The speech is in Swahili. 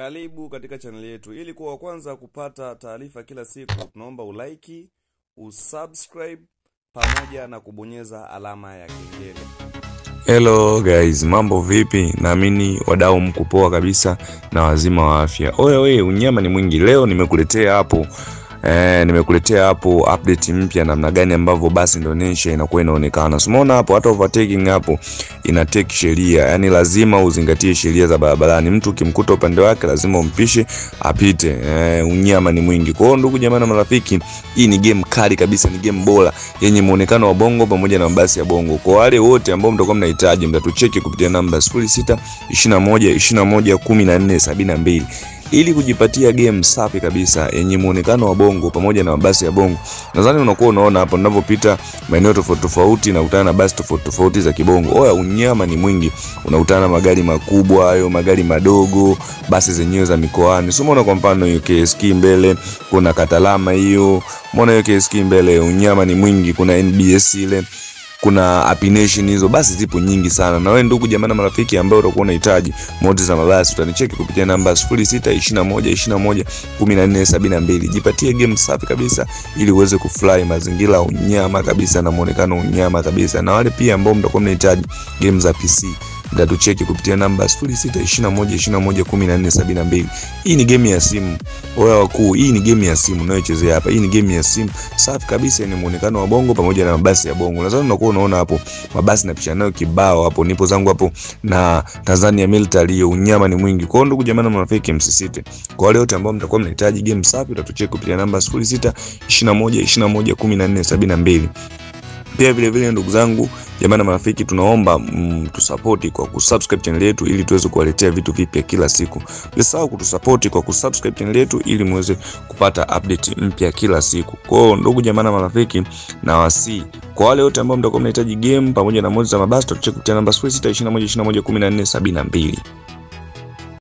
Karibu katika chaneli yetu. Ili kuwa wa kwanza kupata taarifa kila siku, tunaomba ulike, usubscribe pamoja na kubonyeza alama ya kengele. Hello guys, mambo vipi? Naamini wadau mko poa kabisa na wazima wa afya. Oya we, unyama ni mwingi. Leo nimekuletea hapo nimekuletea hapo update mpya namna gani ambavyo basi Indonesia inakuwa inaonekana. Umeona hapo hata overtaking hapo ina take sheria. Yaani lazima uzingatie sheria za barabarani. Mtu ukimkuta upande wake lazima umpishe apite. Unyama ni mwingi. Kwa hiyo ndugu jamaa na marafiki, hii ni game kali kabisa, ni game bora yenye muonekano wa bongo pamoja na mabasi ya bongo. Kwa wale wote ambao mtakuwa mnahitaji, mtatucheki kupitia namba 06 21 21 14 72 ili kujipatia game safi kabisa yenye muonekano wa bongo pamoja na mabasi ya bongo. Nadhani unakuwa unaona hapo ninapopita maeneo tofauti tofauti na kutana na basi tofauti tofauti za kibongo. Oya, unyama ni mwingi. Unakutana na magari makubwa hayo, magari madogo, basi zenyewe za mikoani. So umeona kwa mfano hiyo KSK mbele, kuna Katalama hiyo. Umeona hiyo KSK mbele, unyama ni mwingi, kuna NBS ile, kuna Apination, hizo basi zipo nyingi sana. Na wewe ndugu jamaa na marafiki ambao utakuwa unahitaji modi za mabasi, utanicheki kupitia namba 06 21 21 14 72. Jipatie game safi kabisa ili uweze kufly mazingira unyama kabisa na muonekano unyama kabisa. Na wale pia ambao mtakuwa mnahitaji game za PC, mtatucheki kupitia namba 06 21 21 14 72. Hii ni game ya simu. Oya wakuu, hii ni game ya simu unayochezea hapa. Hii ni game ya simu safi kabisa yenye muonekano wa bongo pamoja na mabasi ya bongo. Nadhani unakuwa unaona hapo mabasi na picha nayo kibao hapo. Nipo zangu hapo na Tanzania Military, hiyo unyama ni mwingi. Kwa hiyo ndugu jamaa na marafiki, msisite. Kwa wale wote ambao mtakuwa mnahitaji game safi, utatucheki kupitia namba 06 21 21 14 72. Pia vile vile ndugu zangu jamaa na marafiki, tunaomba tusapoti kwa kusubscribe channel yetu ili tuweze kuwaletea vitu vipya kila siku. Msisahau kutusapoti kwa kusubscribe channel yetu ili muweze kupata update mpya kila siku. Kwa hiyo ndugu jamaa na marafiki, na wasi kwa wale wote ambao mtakuwa mnahitaji game pamoja na mods za mabasi, tutacheki kupitia namba 06 21 21 14 72.